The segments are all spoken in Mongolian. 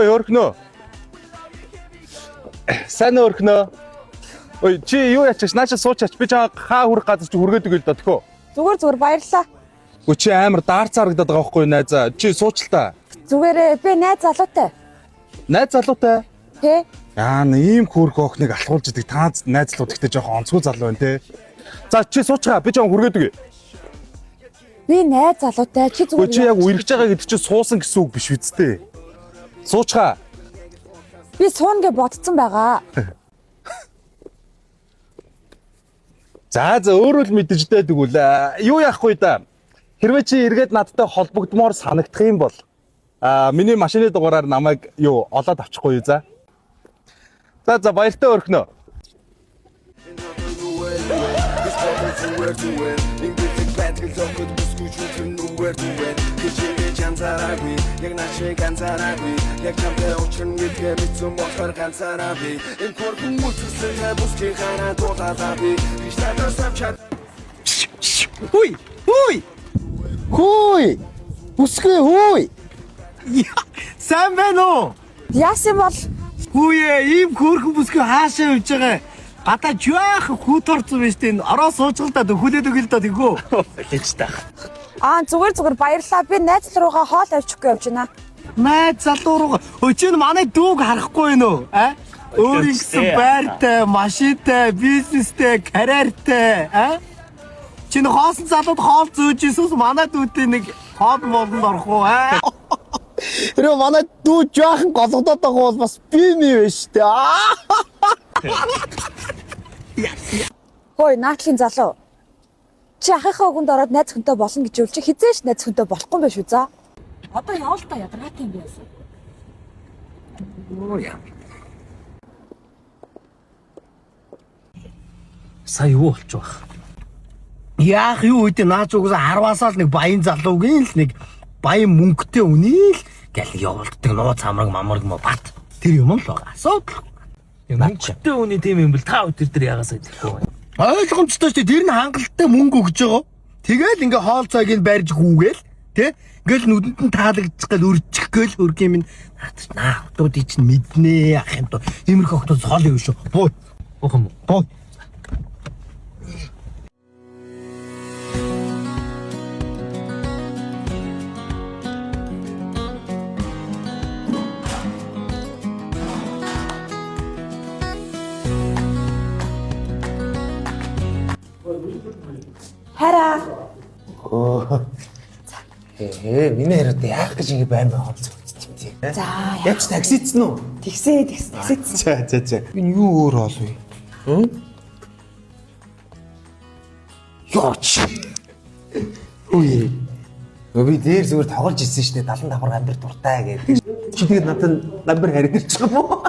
Ой, өрхнөө. Сайн уу, өрхнөө. Ой, чи юу яачих? Нааша суучаач. Би чамаа хаа хүрэх газар чи хүргээд өгье л доо, төхөө. Зүгээр зүгээр баярлаа. Өө чи амар даарц харагдаад байгаа байхгүй юу, найзаа. Чи суучл та. Зүгээрээ би найз залуутай. Найз залуутай. Тэ? Яа, ийм хөөрхөн охиныг алхуулж идэг та найзлууд ихтэй жоохон онцгой залуу байна те. За чи суучгаа, би чамаа хүргээд өгье. Би найз залуутай. Чи Өө зүгээр чи яг үерхэж байгаа гэдэг чи суусан гэсэн үг биш үсттэй. Суучгаа. Би суuna гэж бодцсон байгаа. За за өөрөө л мэдэж дээ тэгвэл юу яахгүй да. Хэрвээ чи эргээд надтай холбогдмоор санагдах юм бол миний машины дугаараар намайг юу олоод авчихгүй юу за. За за баяртай өрхнөө. Зүгээр зүгээр Ингэдэг байдал охид бүсгүй чүлэн нүгээр зүгээр Хичээгээ чанзаараагүй яг наашиг анзаараагүй яг чамтай учрна гэдгээ мэдсэн болохоор ганцаараа би энэ хөрхөн үтсэн та бүсгүй хараа дуулаалаа би гэж надаас авчаад Хүй! Хүй! Хөөй! Бүсгүй хөөй! Сайн байна уу? Яасан бол Хүйе, ийм хөөрхөн бүсгүй хаашаа явж байгаа? Гадаа жаахан хүүт орсон байж тээ. Ороо суучгал та хүлээд өгөл та тэгүү. Гэж та. аа зүгээр зүгээр баярлаа. Би найз руугаа хоол авчихгүй явж байна. Найз залуу руу өчиг нь манай дүүг харахгүй нөө? А? Өөрийн гэсэн байртай, машинтай, бизнестэй, карьертай, а? Чи нэг хоосон залууд хоол зөөж ирсэнс манай дүүтэй нэг хоол молонд орох уу, а? Тэр манай дүү жаахан голгодоод байгаа бол бас би ми биш үү? Аа! Хөөе, наадлын залуу. Чи ахынхаа үгэнд ороод найз хүнтэй болно гэж үл чи хизээш найз хүнтэй болохгүй юм байна шүү за. Одоо явал та ядаргаатай юм байсан. Сая юу болчих вэ? Яах юу гэдэг наач угсаа харвасаа л нэг баян залуугийн л нэг баян мөнгөтэй үний л гэл явуулдаг нууц амраг мамраг мо бат тэр юм л байгаа. Асуудал. Мөнгөтэй үний тийм юм бэл та өдөр дээр ягаасаа идэхгүй байна. Ойлгомжтой шүү дээ. Тэр нь хангалттай мөнгө өгж байгаа. Тэгэл ингээ хоол цайг нь барьж гүгээл тэ ингээл нүдэнд нь таалагдчих гэл өрчих гээл хөргийн минь наад наа хотуудыг чинь мэднэ ах юм доо. Иймэрхүү хотууд хоол юм шүү. Буу. Буух юм уу? Буу. Хараа. Ээ, миний хариуд яах гэж ингэ байн байн хоол зөөж юм тий. За Явч таксицсан уу? тэгсээ тэгс тэгсээдсэн. За за за. Энэ юу өөр хоол вэ? Хм? Йооч. Үе. Өө би дээр зүгээр тоглож ирсэн шнэ 70 давхар амбир дуртай гэдэг. Чи тэгээд надад амбир харин ирчих юм уу?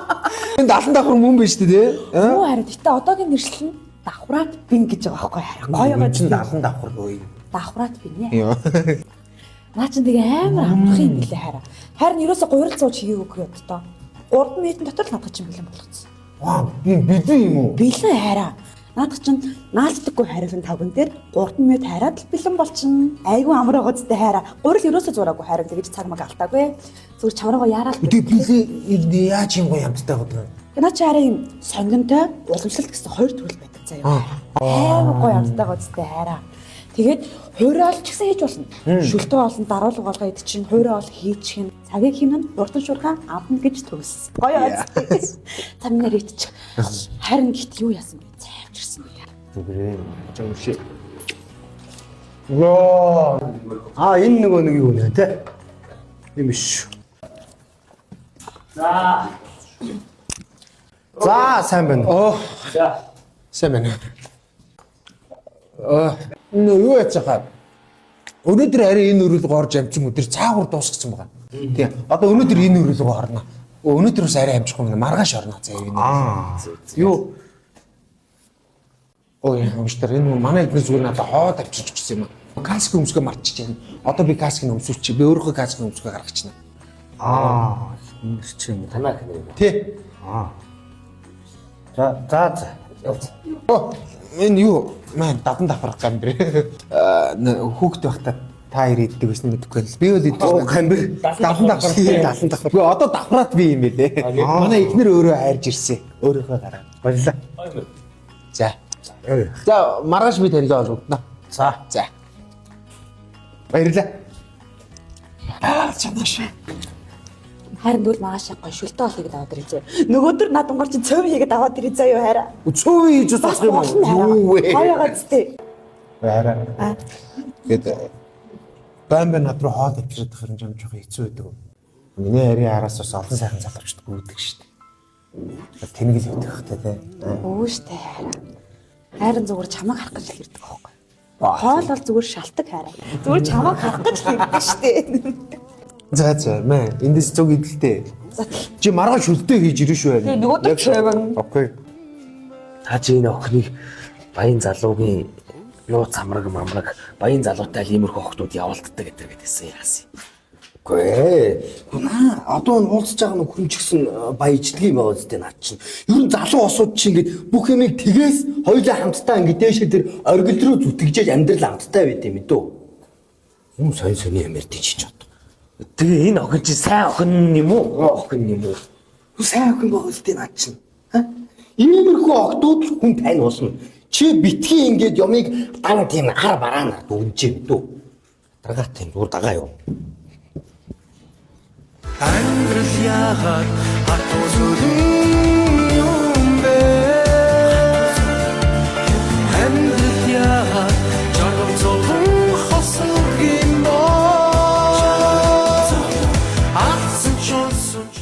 Энэ 70 давхар мөн биш үү те? Юу хараа. Гэтэ одоогийн нэршил нь давхраад бин гэж байгаа байхгүй хараа. Гоё Гоё гоё. чинь 70 давхар өө. Давхраад бин нэ. Йоо. Наа чин тэгээ амар амархан юм билээ хараа. Харин ерөөсө гурил зууж хийгээгүй одоо. 3 минутын дотор л надад чинь бэлэн болгоцсон. Ваа, би бидэн юм уу? Бэлэн хараа. Наадах чинь наалддаггүй хариулан тавган дээр 3 минут хараад л бэлэн болчихно. Айгүй амар байгаа зү хараа. Гурил ерөөсө зураагүй харин тэгэж цаг маг алтаагүй. Зүгээр чамраагаа яарал. Тэгээ билээ яаж юм гоё амттай байгаа юм. Наа чи хараа юм сонгонтой уламжлалт гэсэн хоёр төрөл байдаг заяа. Амар гоё амттай байгаа зү хараа. Тэгээд хуйраа ол ч гэсэн хийж болно. Шүлтөө олон даруулга болгоо идэ чинь хуйраа ол хийчих нь цагийг хийнэ нь урдан шуурхаа амтна гэж төгссөн. Гоё аз. Цамнаар идчих. Харин гит юу яасан бэ? Цайвчирсан бэ. Зүгээрээ. Жам шиг. Йоо. А энэ нөгөө нэг юу нэ те? Юм биш. За. За сайн байна. Оо. За. Сайн байна. Аа, нөө юу яаж байгаа? Өнөөдөр арай энэ өрөөлгөө орж амчин өдөр цаагуур дуусгацсан байгаа. Тийм. Одоо өнөөдөр энэ өрөөлгөө орно. Өнөөдөр бас арай амжихгүй юм. Маргааш орно заяа энэ. Аа. Юу? Ой, өмчтөр энэ манай эднэр зүгээр надад хоод авчиж өгсөн юм аа. Каск өмсгөө мартчих чинь. Одоо би каскыг өмсүүлчих. Би өөрийнхөө каскыг өмсгөө гаргачихна. Аа, нэр чинь Танаа хэнэ юм. Тий. За за за. Явц. Оо, энэ юу? Маань дадан давхар гамбэр. Аа, хүүхэд байхдаа Та хоёр иддэг байсан мэдэхгүй байна. Би бол иддэг. Оо гамбир. 70 давхар. 70 давхар. Үгүй одоо давхраад би юм байлээ. Манай эхнэр өөрөө хайрж ирсэн. Өөрийнхөө гараа. Баярлалаа. За. За маргааш би таньгаа олгоно. За. За. Баярлалаа. Харин дүүл маргааш гоё шүлтээ ол хийгээд аваад ирээ зөө. Нөгөөдөр над унгаар чи цөв хийгээд аваад ирээ зөө юу хайраа. Цөв хийж Бас болох юм болно уу? Юу вэ? хайраа. Гоё зүтэй. Хайраа. Тэгээд байн байн над руу хоол авчираад байх юм жам жоохон хэцүү байдаг. Миний харийн араас бас олон сайхан залуучууд гүйдэг шүү дээ. Тэнэг л өгөх хэрэгтэй те. Өө штэ хайраа. Хайрын зүгээр чамайг харах гэж л ирдэг байхгүй. Хоол бол зүгээр шалтак хайраа. Зүгээр чамайг харах гэж л ирдэг штэ. За за мэ эндээс зүг идэлтэй. За Чи маргааш шүлтээ хийж ирнэ шүү харин. Тэгээ, нөгөөдөр цэвэн. Окей. Та чи энэ охиныг баян залуугийн нууц амраг мамраг баян залуутай л иймэрхүү охтууд явуулддаг гэдэг гэдээсэн яасан. Үгүй ээ. Наа одоо энэ уулзж байгаа нөхөр нь ч гэсэн баяждаг юм байгаа зү наад чинь. Ер нь залуу осууд чи ингээд бүх юмыг тэгээс хоёулаа хамтдаа ингээд дээшээ тэр оргил рүү зүтгэжээж амьдрал амттай байд юм дөө. Юм сонь сонь юм ярьдаг чи ч одоо. Тэгээ энэ охин чи сайн охин юм уу? Муу охин юм уу? Сайн охин байгаа зү наад чинь. Ха? Иймэрхүү охтууд л хүн тань болно. Чи битгий ингээд юмыг дан тийм ар бараанаар дүнжээ мэдүү. Даргаатай юм зүгээр дагаа юу. Амьдрал яагаад хатуу зүрэн юм бэ? Амьдрал яагаад жаргал зовлон хосог юм бэ? Алдсан ч унсан ч